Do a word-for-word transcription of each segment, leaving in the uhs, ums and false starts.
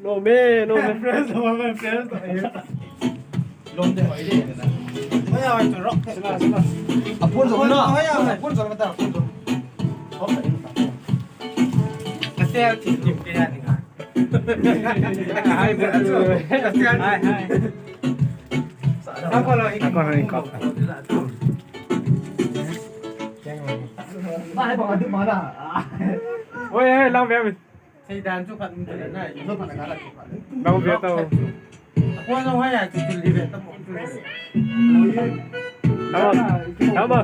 No me, no me. Friends, no me, friends. Lom de hoi de na. Hoi ya, hoi to rock. Sina, sina. Apun zo na. Hoi ya, hoi. Apun zo na ta, apun zo. Hop. Kasi ang team kaya ni nga. Hi, hi. Kasi ang team. Hi, hi. Ako lang, ako lang. Oi, oi, lang, lang. Thei dan chu khat um thei na. Nang ve tau. Ako nang haya chu chu li ve ta mo chu. Tama. Tama.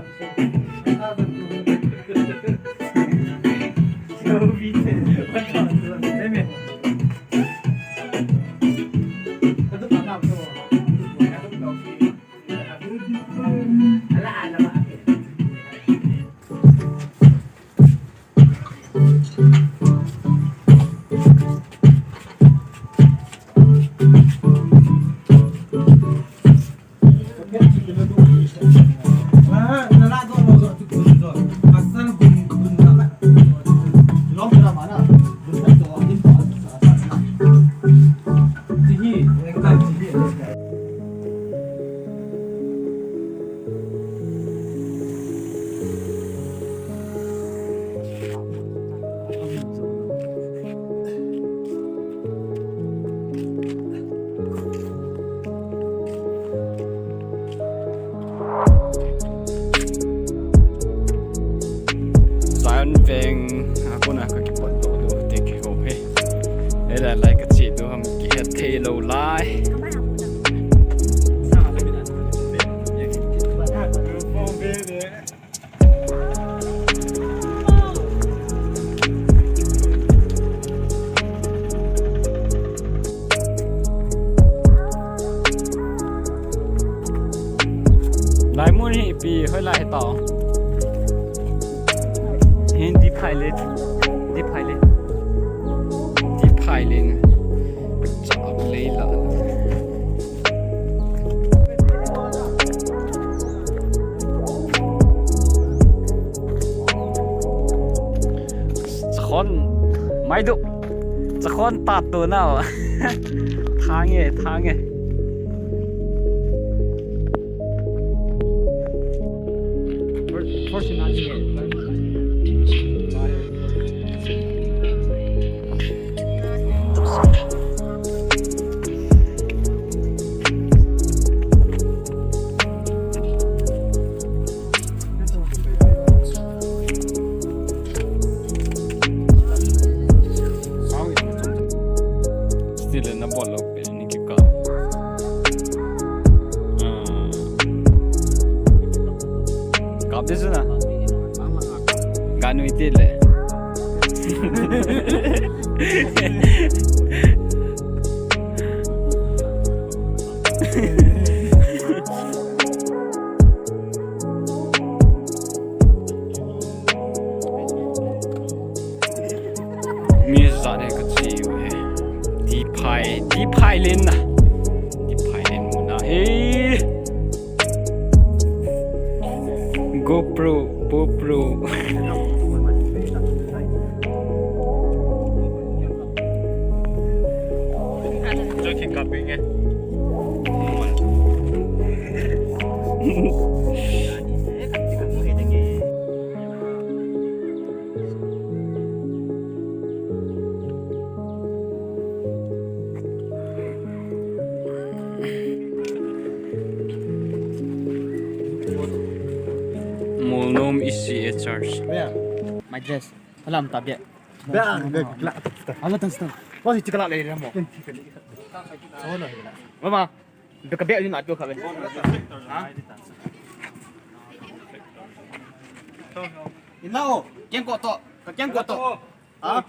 Zion veng a kona ka kipot doh doh te kiho hi. Elai lai ka che doh ham kihet thei lou lai. Lai mun hi ipi hoilai hi tao. Hin di phai le, di phai le, di phai le. Chak lei la. Chakhon mai du. Chakhon ta tu na. Thang e, thang e. Still na bol lo pe ni ki ka. Ah. Kap de suna. Ganui ti le. Mi zat ne ka chi u he. Di phai, di phai len na. Di phai len mu na he. GoPro, GoPro. Joki kaping eh. Molnom isi e church. Yeah. My dress. Alam ta bia. Bia, bia, la. Ala tan stan. Wa si chikala le mo. Mama. Bia ka bia ni na pio kha ve. Ha? Inao, keng ko to. Ka keng ko to. Ha?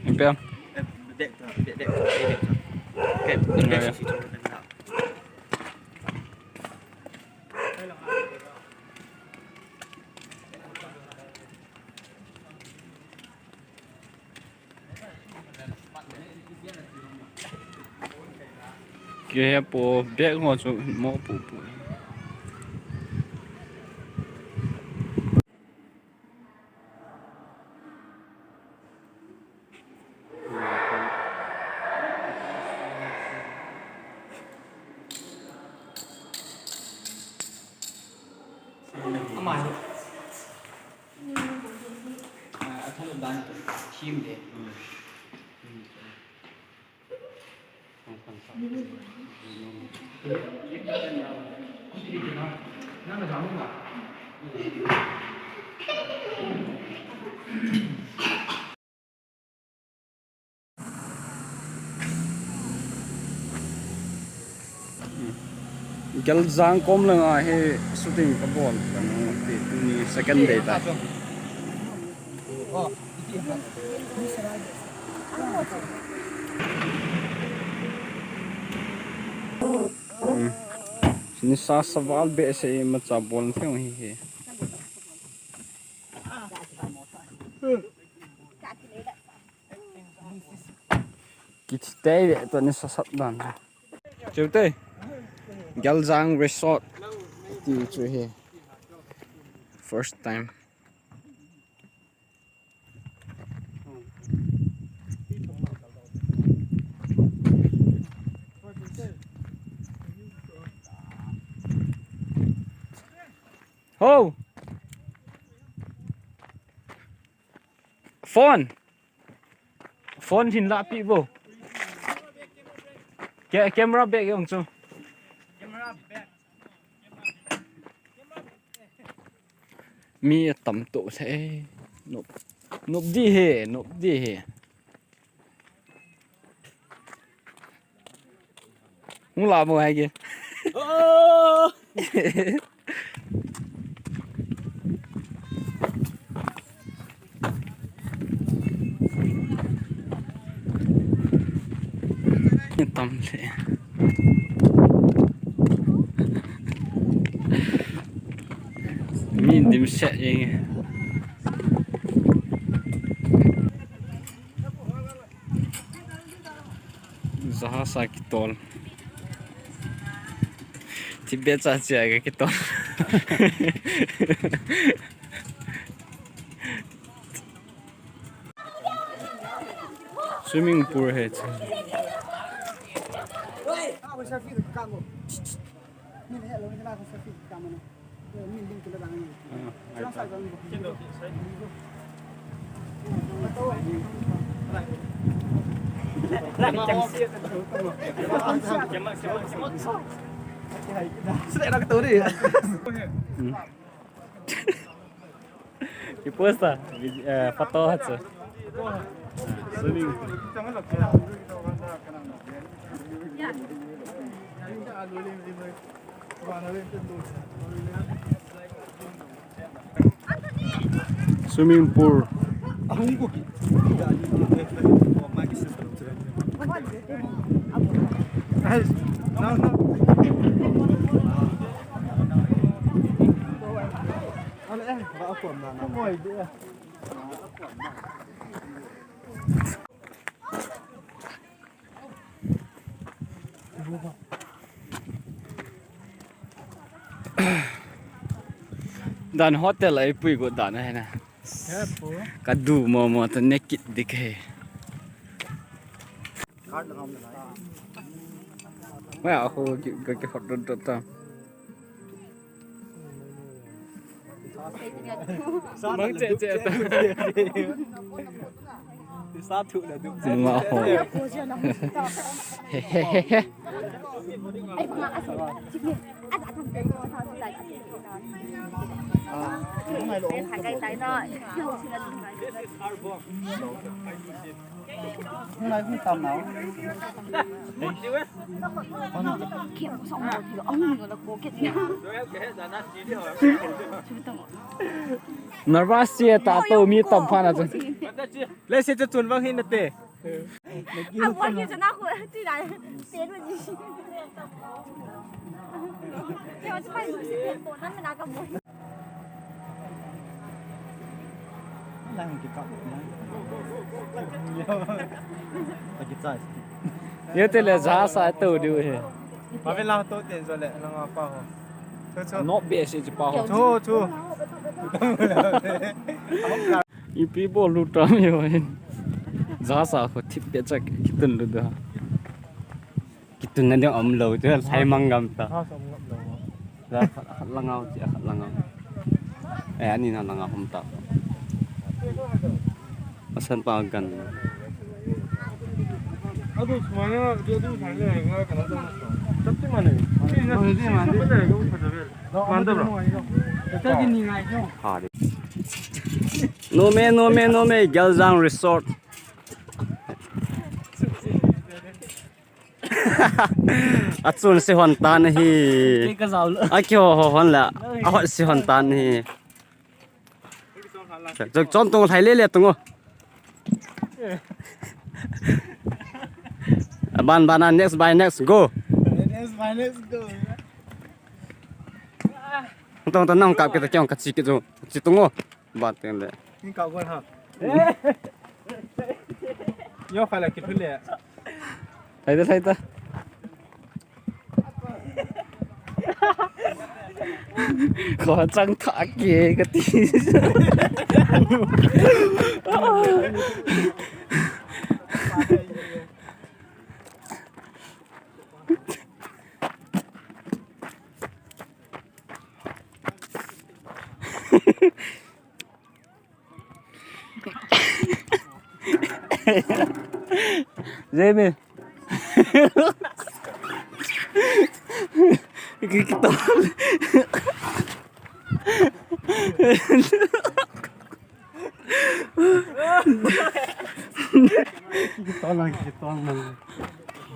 Em pia. Kihe po, bag ho chu mo pu pu. Ama hi. Ah, a thalo dan thim de. Geljang kom langa hi shooting kabol kanu ti, tuni second day ta. Hmm. Nisa saval behseh imacha bol thei hi hi. Kichitei ve to nisa sat dan. Chute. Geljang Resort. Ti chu hi. First time. Ho! Phone! Phone hin lahpeh vo. Ke-, camera bag jong chu. Mi atam to se. Nop, nop di hi, nop di hi. Hung la mo hai ke. Oh! Tam le. Mi dimset jeng e. Jahas a kitol. Tibet cha cha ka kitol. Swimming pool hi chu. Hmm. Ipost a, vid-, eh, photo ha chu. Swimming. Swimming pool. Dan hotel a ipui got dan ahi na. Ka du mo mo ta naked dik he. Mai a ho ki, ka ki hot dot dot ta. Mang che che ta. Sa thu la du. Nga ho. He he he he. This is our box. Nervous che ta to mi tam pha na chu. Lese chu chun vang hin na te. Yo te le jahas a to diu he. Mavin lang to tin jo le, nang apa ho. Chu, chu. Not bad si pa ho. Chu, chu. Ipi bol lut tam yo hin. Jasa ho thip pe chak kitun lut da. Kitun na ding um lou, tu lai mang gam ta. Ha, som ngam lou. Khat, khat lang au, khat lang au. Eh, ani na lang au hom ta. Asan pa gan. Ha de. No me, no me, no me, Geljang Resort. Achun si hon tan hi. Kei ka zau lo. Aki ho ho hon la. Ahot si hon tan hi. Chom, chom tung lai le le tung o. Ban, ban, next, by next, go. Next, by next, go. Tung, tung, nang kap kita kiong kachi kitu. Chi tung o. Bat teng le. Ni ka gon ha. Yo khala ki thule. Thai ta, thai ta. Kho chang tha ke ka ti. Jeme. Ki, ki tol. Ki tol lang, ki tol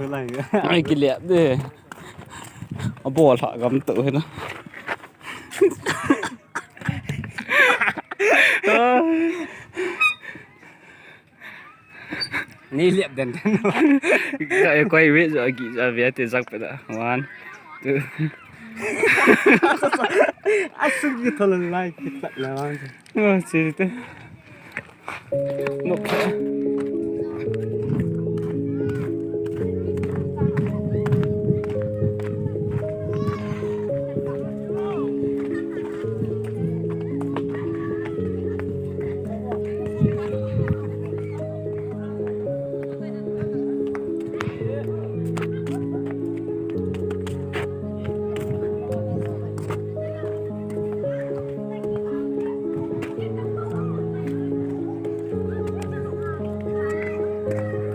lang. Ai, ki liap de. Abol ha gam tu na. Ni liap den den. Ka koi ve jo gi ja ve te jak pe da. One, two. Asu gi thol lai ki tak la wan. Oh, si te.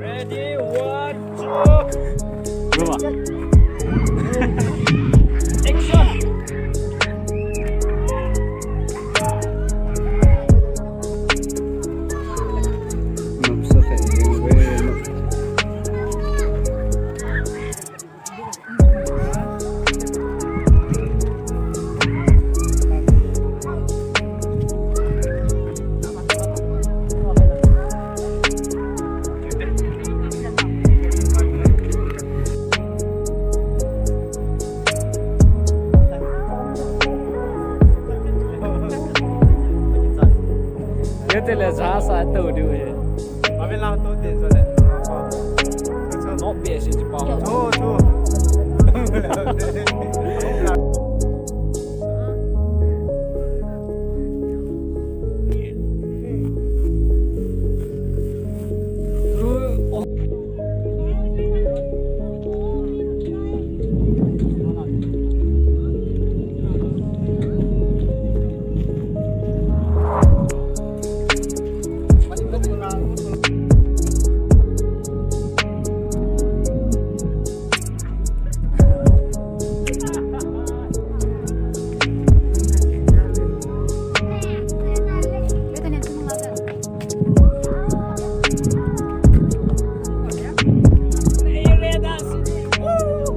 Ready, one, two. Action. Ye te le ja sa to du he. Ave lang to te so le. No pe si pa. Cho, cho.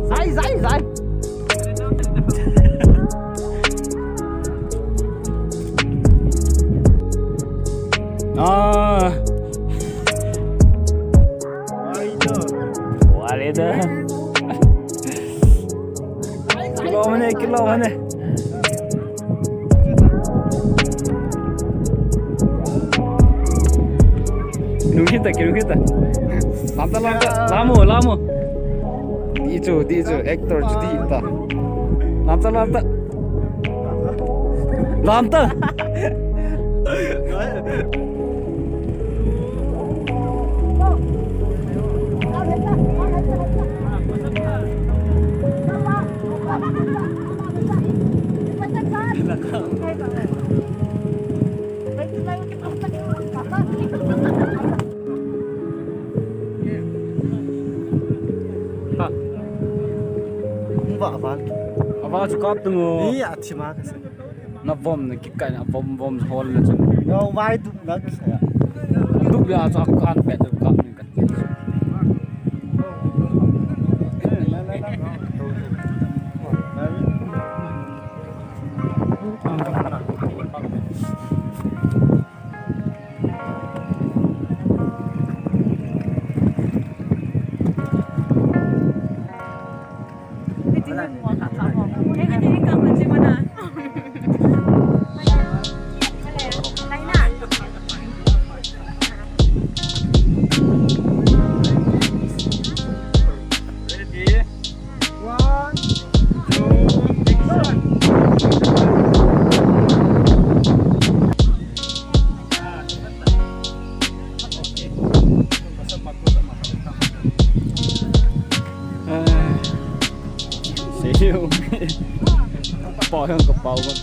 Zai, zai, zai. Ah. Wale da. Kilo mane, kilo mane. Kilo kita, kilo kita. Lanta, lanta. Lamo, lamo. Ti chu, ti chu, actor chu ti ta. Lam ta, lam ta. Lam ta. Ha. Hung va aval. Aval chu kap tung o. Ni a thima ka sa. Na vom na kikai na vom vom hol na chu. Ngau vai tu na ka sa. Duk ya chu a kan pet tu kap ni ka. Ready? One, two, action. Ai, seiyu. Pau hiong ka pau mat.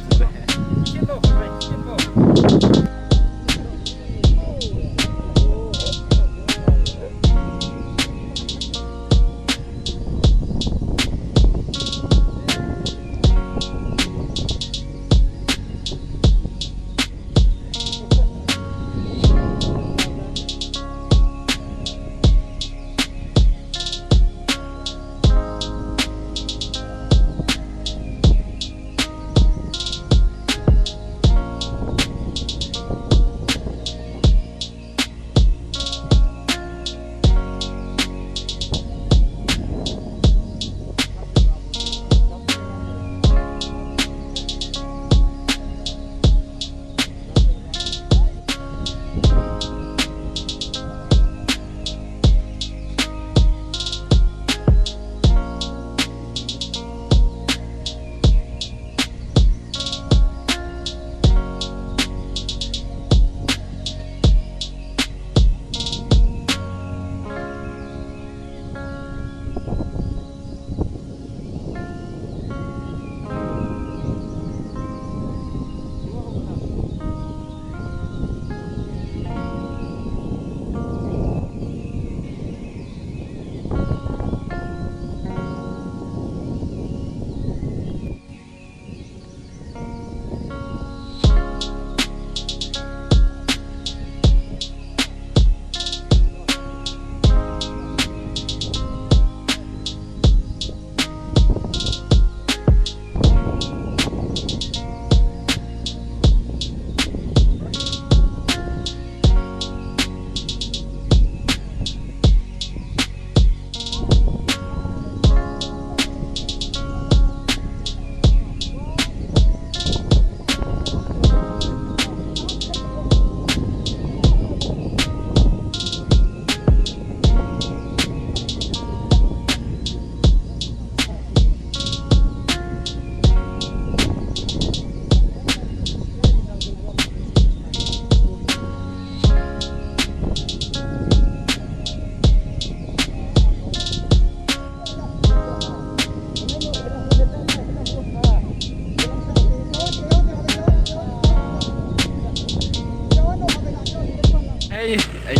Ei, ei.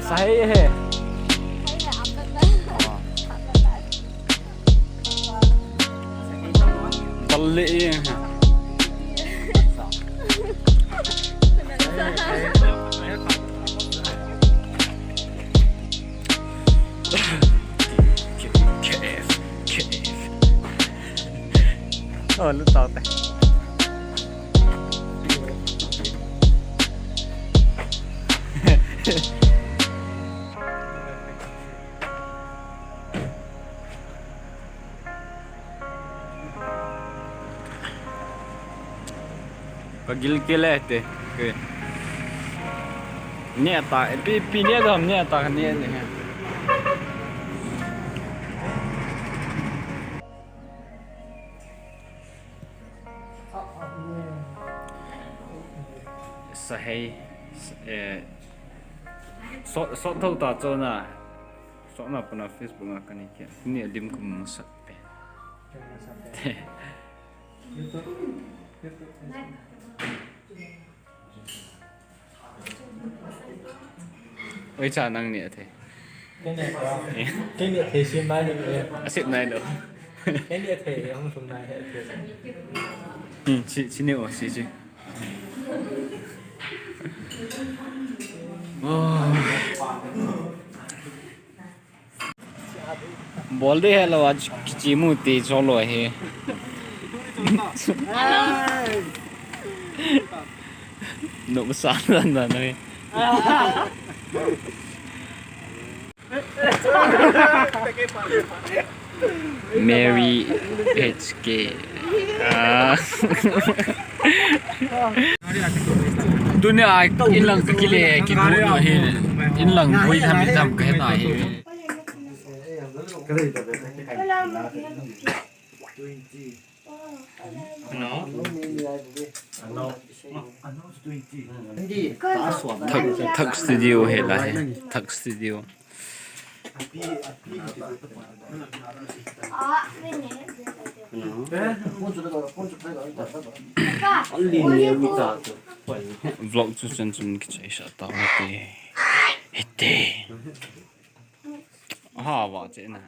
Sahi he. Talle e. Oh, lu tau te. Ka gilkel e te. Ke. Ne ta, e pi, pi ne dam ne ta ne ne. Sahei, s-, eh, sot, sot thou ta chona. Sot na pana Facebook nga kani kia. Ni adim kum sat pe. Oi cha nang ni athe. Kei ni athe. Kei ni athe si mai ni. Asip nai lo. Kei ni athe, ang thum nai athe. Hmm, si, si ni o, si, si. Oh. Bol de hello, aaj kichi mu te cholo he. No, sa na na na he. Mary H K. Ah. Tuni a inlang ka kile, kibu no hi. Inlang bui tham tham ka hena hi. Thak, Thak Studio hi la hi. Thak Studio. Vlog chu chun chun kichai sa ta hite. Hite. Ha, wa che na.